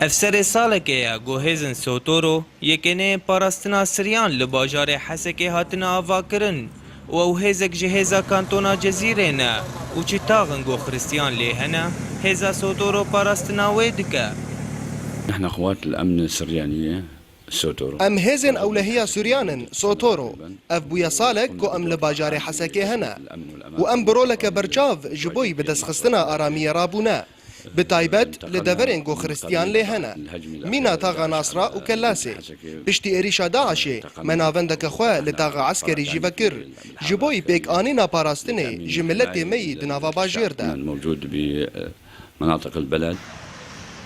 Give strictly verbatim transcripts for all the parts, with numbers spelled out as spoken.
Ev serê salekê ye ku hêzên Sotoro yekêneyên parastina Siryan li bajarê Hesekê hatine avakirin û ew hêzek ji hêza kantona Cezîrê ne û çi taxin ku Xristiyan lê hene, hêza Sotoro parastina wê dike. نحن قوات الأمن السريانية سوتورو. Em hêzên ewlehiya Suryan in, Sotoro. Ev bûye salek ku em li bajarê Hesekê hene û em bi roleke berçav ji bo yî bi destxistina aramiyê rabûne. Bi taybet li deverên ku Xristiyan lê hene. Mîna taxa Nasra û Kellasê. Piştî êrîşa DAIŞê me navendeke xwe li taxa eskerî jî vekir. Ji bo yî pêkanîna parastinê ji miletê me yî di nava bajêr de. موجود بمناطق البلد.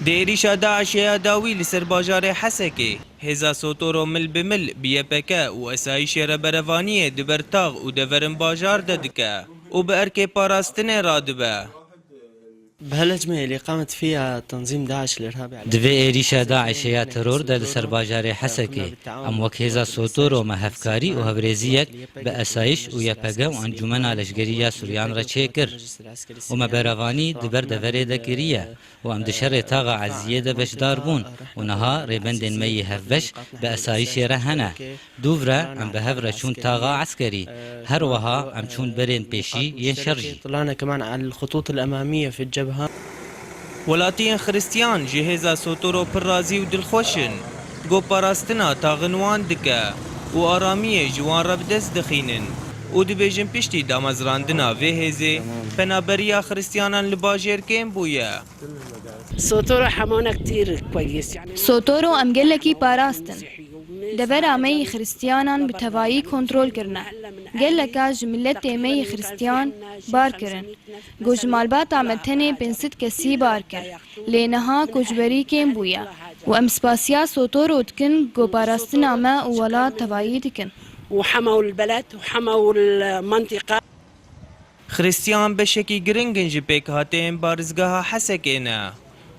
Di êrîşa DAIŞê ya dawî li ser bajarê Hesekê, hêza Sotoro mil bi mil bi Y P G û esayîşê re berevaniyê di ber tax û deverên bajar de dike û bi erkê parastinê radibe. بهالهجمة اللي قامت فيها تنظيم داعش الإرهابي على Di vê êrîşa DAIŞê ya teror de li ser bajarê Hesekê, em wek hêza Sotoro me hevkarî û hevrêziyek bi esayîş û Y P G û Encûmena Leşkerî ya Suryan re çêkir û me berevanî di ber deverê de kiriye û em di şerê taxa Eziyê de beşdar bûn û niha rêbendên me yê hevbeş bi esayîşê re hene. Dûv re em bi hev re çûn taxa eskerî, her wiha em çûn berên pêşî yên şer jî. طلعنا كمان على الخطوط الأمامية في الجبهة. Welatiyên Xristiyan ji hêza Sotoro pir razî û dilxweş in. Ku parastina taxin wan dike û aramiyê ji wan re bi dest dixînin û dibêjin piştî damezrandina vê hêzê penaberiya Xristiyanan li bajêr kêm bûye. سوتورو حمانا كتير كويس يعني. Sotoro em gelekî parastin. Devera me yî Xristiyanan bi tevayî kontrol kirine. Geleka ji miletê me yî Xristiyan bar kirin. Ku ji malbata me tenê pênc sed kesî bar kir. Lê niha koçberî kêm bûye. Û em spasiya Sotoro dikin ku parastina me û welat tevayî dikin. وحموا البلد وحموا المنطقة. Xristiyan beşekî giring in ji pêkhateyên barizgeha Hesekê ne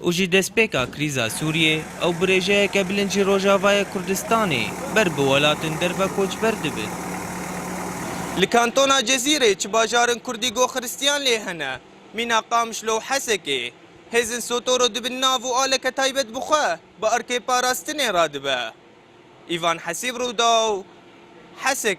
û ji destpêka krîza Sûriyê ew birêjeyeke bilind ji Rojavayê Kurdistanê ber bi welatên derve koçber dibin. Li kantona Cezîrê çi bajarên Kurdî ku Xristiyan lê hene, mîna Qamişlo û Hesekê, hêzên Sotoro dibin nav û aleke taybet bi xwe bi erkê parastinê radibe. Îvan Hesîb, Rûdaw, Hesekê.